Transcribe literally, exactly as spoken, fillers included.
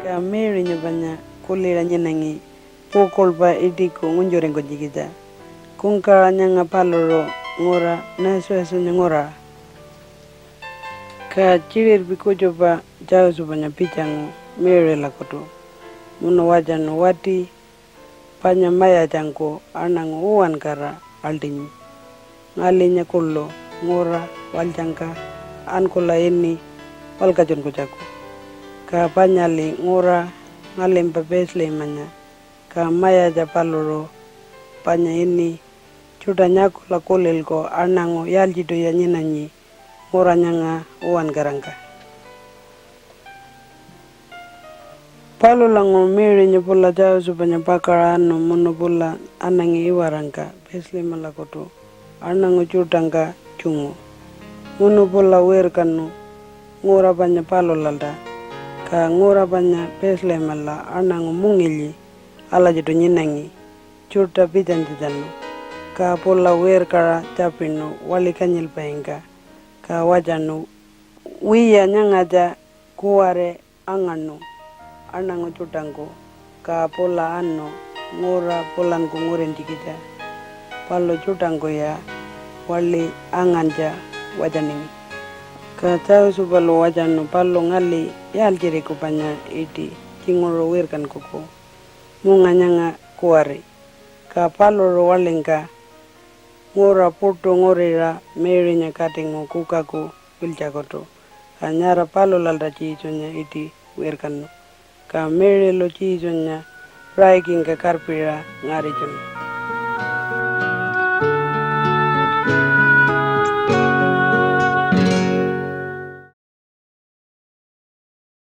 Ka Mary-nya panya kuliṟa nyinangi pukuḻpa iṯiku ngunytjuringkunytjikitja. Kungkawaṟa nyanga paluṟu ngura Nazarethanya nguraṟa. Ka tjiṟirpi kutjupa Josephanya pitjangu Mary-lakutu munu watjanu wati panya mayatjangku aṉangu uwankara aḻṯinyi ngalinya kuḻu ngura walytjangka ankula ini walkatjunkunytjaku. Ka panyali ngura ngalimpa Bethlehemanya, ka mayatja paluṟu panya ini tjuṯa nyakula kulilku aṉangu yaaltjiṯuya nyinanyi ngura nyanga uwankarangka. Palulanguṟu Mary-nya pula Josephanya pakaṟa anu munu pula anangi iwarangka Bethlehemalakutu aṉangu tjuṯangka tjungu. Munu pula wirkanu ngura panya palulalta, ka ngura panya Bethlehemala aṉangu mungilyi alatjiṯu nyinangi tjuṯa pitjanytjatjanu. Ka pula wirkaṟa tjapinu waḻi kanyilpaingka, ka watjanu, "Wiya, nyangatja kuwari angaṉu aṉangu tjuṯangku, ka pula anu ngura pulanku ngurintjikitja. Palu tjuṯangkuya waḻi angantja wacaningi." Ka Josephalu watjanu, "Palu ngali yaaltjiriku panya iṯi tjinguṟu wirkankuku munga nyanga kuwari?" Ka paluṟu waḻingka ngura puṯu nguriṟa Mary-nya katingu kukaku wiltjakutu, ka nyara palulalta Jesunya iṯi wirkanu. Ka Mary-lu Jesunya raikingka karpiṟa ngaritjunu.